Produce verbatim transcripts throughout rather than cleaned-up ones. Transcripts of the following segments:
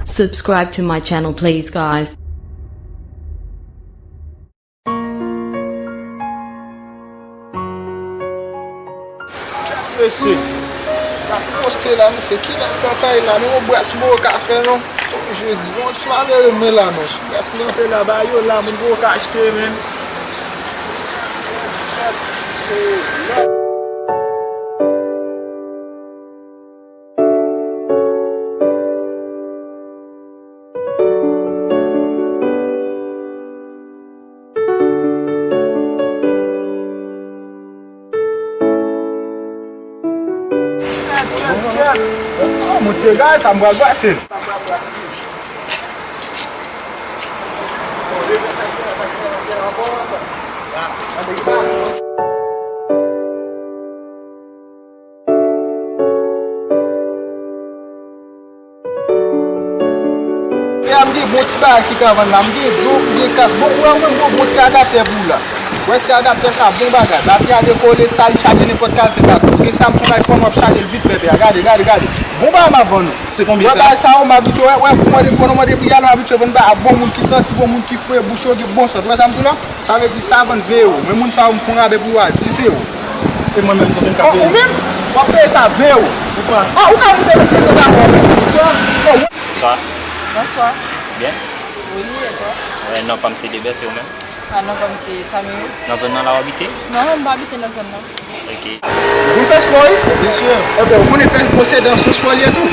Subscribe to my channel, please, guys. Mesye, n ap poste la, mesye, kilè l batay la, men yon bras m poko ka fè non. O Jezi, yon ti malere m la non, si bras m rantre la, ba yo la, moun poko ka achte, men. Oh, Bondye, gade sa m pral pase. E a, m gen bon ti bagay ki ka vann la. M gen dlo, m gen kas. Bon, ou wè, mwen, m gen bon ti adaptè pou ou la. Wè ti adaptè sa, bon bagay. Batri a dekole, sa, li chaje nenpòt kalite batri. Ou gen Samsung, iPhone, w ap chaje l vit fè, pè a. Gade, gade, gade. Bon bagay m ap vann ou. Se konbyen sa? Wè bagay sa yo, m abitye, wè, wè, pou mande, pou nou mande pri a, nou abitye vann ba a bon moun ki santi, bon moun ki fre, bouch yo gen bon sant. Wè sa m di w la? Sa vle di sa vann ven ewo. Men moun sa yo, m fè yon rabè pou yo a dis ewo. E mwen menm, konbyen m ka peye? Ou menm? W ap peye sa ven ewo. Ou pran. Ah, ou ka moute nan senkant ewo menm. Bon, Bonswa. Bonswa. Byen? Wi, e twa? Wè, non pa m se Debès, e ou menm? Ah, non pa m se Samiri. Nan zòn nan la w abite? Non, m pa abite nan zòn nan. Ok. Ou konn fè spò, wi? Byen si. Enben, ou konnen fè spò se dans yon spò li ye tou.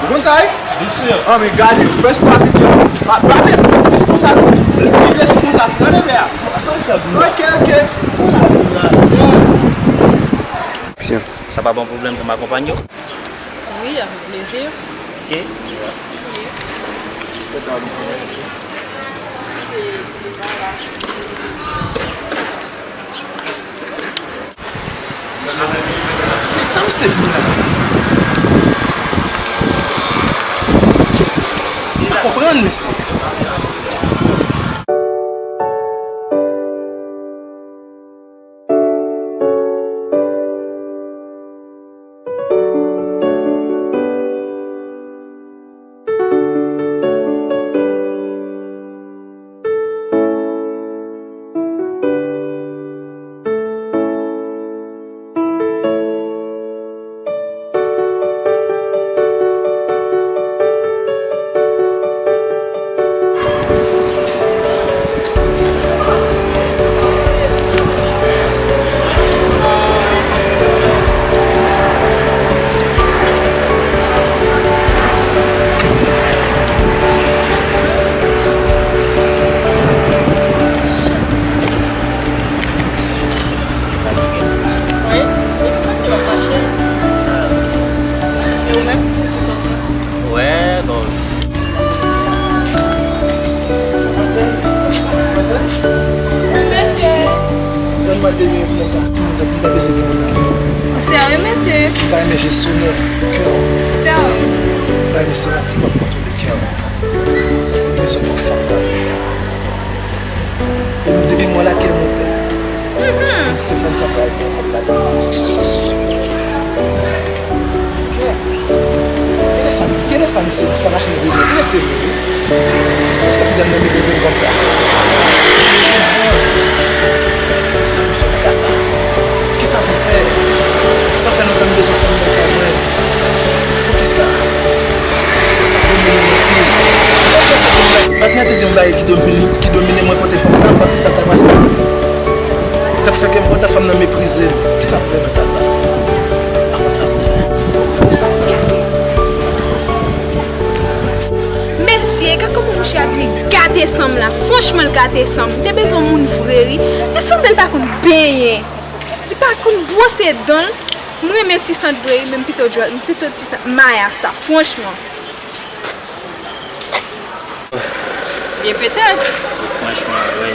Ou konn sa, wi? Byen si. Ah, men gade, ou fè spò avèk yo. Pa, pa fè plis konsa tou. Li plis konsa tou. Tande, pè a? Sa w sa di la? Ok, ok. Sa w sa di la? Yeah. Aksyon. Sa pa ban pwoblèm pou m akonpanye w? Wi, avèk plezi. Ok. Sa misye di m la? M pa konprann misye. Wi, li santi l ap mache. E ou menm? Wè, bon. Pase, pase. Mesye. Donn mwen de minit pou mwen pase. Mwen ta, mwen ta bezwen gen moun nan. Ou serye, mesye? Si w ta renmen jesyonè kè w. Serye. W ta renmen se la ki w ap kontwole kè w. Paske m bezwen yon fanm nan vi m. E depi m wè lakè m ouvè, m di se fanm sa m pral gen kòm ladan. Kèt. Genlè sa, genlè sa misye di, sa machin di vre. Genlè se vre, wi. Genlè sa ti dam nan meprize m konsa. Kisa pou fè nan ka sa? Kisa pou fè? Sa fè lontan m bezwen fanm nan kay mwen. Poukisa? Se sa k domine m anpil. Patnè te di yon bagay ki domine, ki domine mwen kote fanm sa, m panse sa ta pral, ta fè ke m kontan fanm nan meprize m. Kisa pou fè nan ka sa? M pa konn sa pou fè. Mesye, gad kòman mouche a vin gate san m la. Franchman, l gate san m. M te bezwen moun vre, wi. Li sanble l pa konn benyen. Li pa konn bwose dan l. M renmen ti sant vre, wi, men m pito djòl, m pito ti sant maya sa, franchman. Byen petèt. Franchman, wi.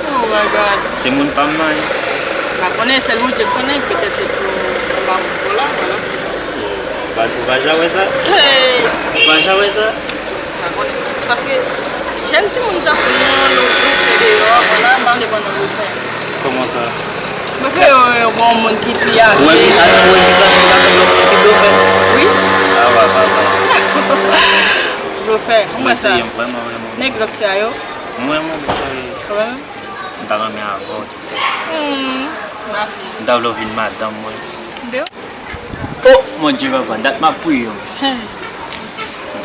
Oh my God. Se moun pa m nan, wi. M pa konnen, sèl Bondye k konnen, petèt se pou m pa moun pou la, vwala. Ou pa, ou pa jan wè sa? Hey! Ou pa jan wè sa? M pa konnen. Paske jèn timoun tankou nou, nou, nou fè deyò, vwala, m pa vle pran nan blofè. Kòman sa? Blofè, yon, yon, yon moun ki pi aje. Ou wè, a, ou wè vizaj li ka sanble yon moun ki blofè? Wi. A, pa, pa, pa. Blofè. Fè, mwen sa. Mwen vrèman renmen w. Nèg lòk sa yo. Mwen renmen w, mesye. Kanmenm. M ta renmen avè w, tu sais. Hmm, ma fille. M ta vle w vin madanm mwen. Bondye. Oh, mon Dieu, papa, dat m ap priye w. Hen.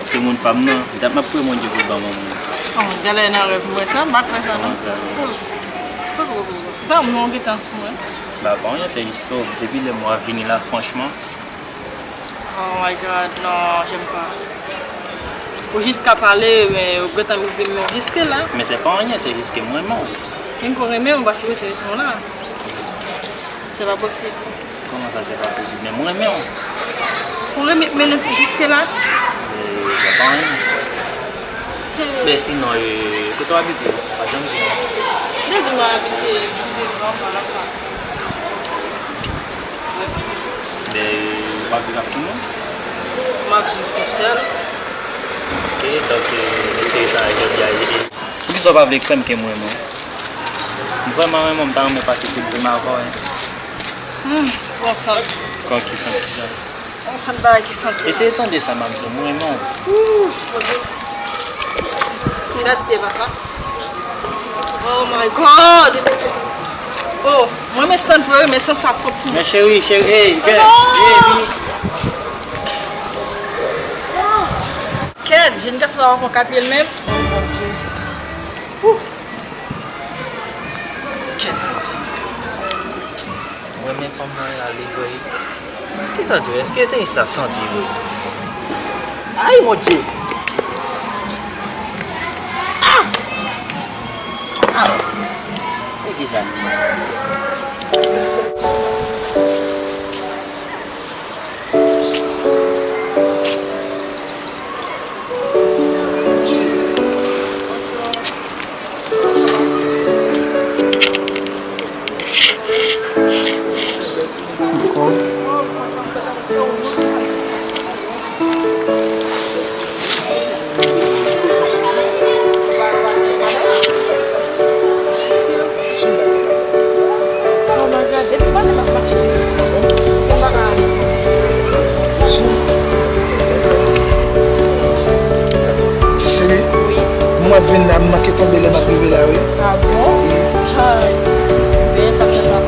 Se moun pa m nan, dat m ap priye Bondye pou l ban m yon moun. Oh, galè nan rèv mwen sa, m pa fè sa non. Kòman sa? Poko, poko, poko. Ban m yon gentan sou mwen. Ba, pa anyen, se jis ke depi lè m wè w vini la, franchman. Oh my God, non, j'aime pas. Ou jis ka pale, men ou gentan rive menm jiske la. Men se pa anyen, se jis ke m renmen w. Men m ko renmen w, paske se nou la. Se pa posib. Kòman sa, se pa posib? Men mwen renmen w. Ou renmen, mennen tou jiske la? E, se pa anyen. Men sinon, e, kote w abite? Pa janm di m. Dezou mwen abite, m viv anvan la sa. Men, e, w ap viv ak ki moun? M ap viv tou sèl. Ok, donk, e, mesye sa, jodi a, e, e, poukisa w pa vle kwè m ke m renmen w? M vrèman renmen w, m ta renmen pase tout vi m avè w, wi. Hmm, pran san. Pran ki san, ki san? Pran san bagay ki santi. Eseye tande sa m ap di w, m renmen w. Ooh, Bondye. Gad zye papa. Oh my God! Oh, mwen men san vre, men san sa twòp pou mwen. Men cheri, cheri, hey, girl, hey, vini. Kèt, jenn gason sa pa pran kapye l menm. Oh, Bondye. Kèt, Bondye. Mwen menm fanm nan la li vre. Kisa tou? Èske te sa santi vre? Ay, mon Dieu! Ah! Ah! E kisa? Oh my God, depi maten m ap mache. Se pa ka ale. Ti cheri, wi, m ap vin la, m manke tonbe lè m ap rive la, wi. Ah bon? Wi. Ay, men sa fè mal.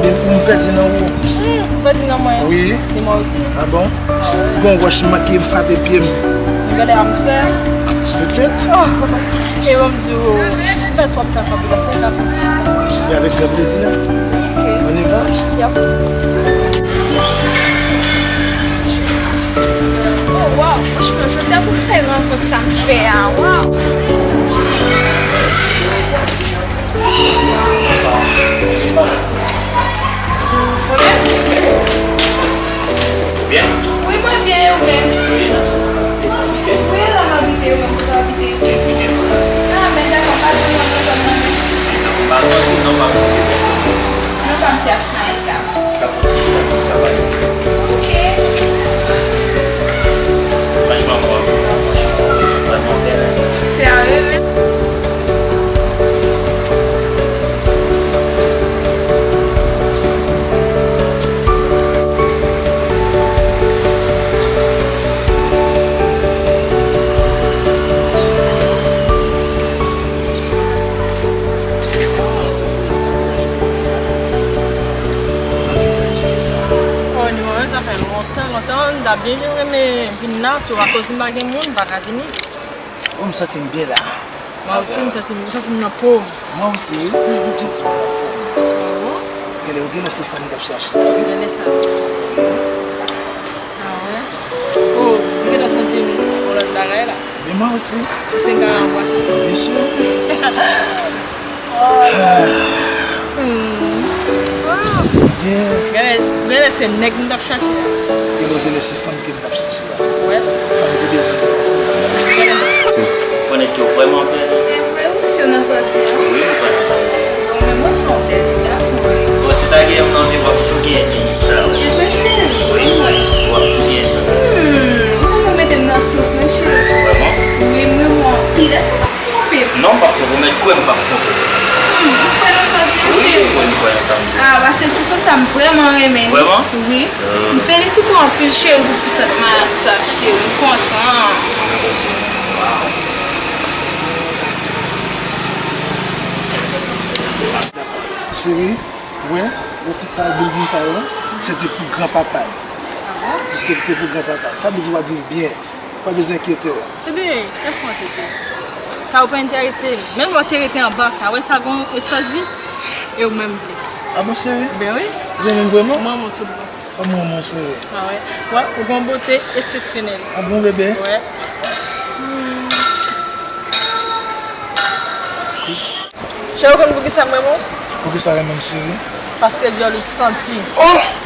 Men ou m pèdi nan ou. Hmm, ou pèdi nan mwen? Wi. E mwen osi. Ah bon? Ah wi. Gon wòch manke m frape pye m. Ou genlè amou sè? Petèt. Oh, e bon, m di w, ou fè twòp tan kanpe la, se la pou ou. E avèk gran plezi. Ok. On y va? Yep. Oh, wow, franchman, jodi a pou m sèvi rankont sa m fè a, wow. Ou byen? Wi, mwen byen, e ou menm? Wi, la m abite, ou menm, kote w abite? Ah, men dakò, pa gen moun nan zòn nan menm. Pa santi non, pa santi pèsonn. Non, pa m se Ashnaïka. Ka kontinye travay. Ok. Franchman, mwen, franchman, se vrèman bèl. Se a wi, men. Oh, nou, sa fè lontan, lontan, m ta byen renmen vin la, sou akoz m pa gen moun, m pa ka vini. Oh, m santi m byen la. Mwen osi, m santi m, m santi m nan po. Mwen osi, wi. M santi m nan po. Oh. Genlè, genlè se fanm k ap chache la, wi. Genlè sa. Wi. Ah, wè. Oh, m gentan santi yon lòt bagay la. Men mwen osi. Se senga an bwason. Byen si. Oh. Hmm. M santi m byen. Genlè, genlè se nèg m t ap chache a. Genlè, genlè se fanm ke m t ap chache a. Wè. Fanm ki bezwen de respe. Ou konnen ke w vrèman bèl. Se vre, ou si nan sa w di a? Wi, m kwè nan sa m di. Bon, men mwen se yon bèl ti gason, wi. Bon, si w ta gen yon anvi, w ap tou gen, gen sa, wi. Gen vre, cheri. Wi, mwen. W ap tou gen sa. Hmm, ou konn mete m nan sans mwen, cheri. Vrèman? Wi, mwen, mwen anpil. Èske w p ap twonpe m? Non, m p ap twonpe w, men kwè m p ap twonpe w. Hmm, ou kwè nan sa w di a, cheri? Mwen kwè nan sa m di. Ah, paske ti sant sa m vrèman renmen li. Vrèman? Wi. M felisite w anpil, cheri, pou ti sant mayaj sa, cheri. M kontan. Mwen kontan. Cheri, wè, wè tout sa, building sa yo, se te pou granpapa l. Se te pou granpapa l. Sa vle di w ap viv byen. Pa bezwen enkyete w. Ebyen, lès mwen te di w. Sa yo pa enterese m. Menm lè w te rete anba sa, wè sa gon espas vid? E ou menm vle. Ah bon, cheri? Ben wi. Ou renmen m vrèman? Mwen, mwen tout bon. Kòman, mon cheri? Ah wè. Wè, ou gon bote eksepsyonèl. Ah bon, bebe? Wè. Cheri, ou konn poukisa m renmen w? Poukisa renmen m, cheri? Paske dyòl ou santi. Oh!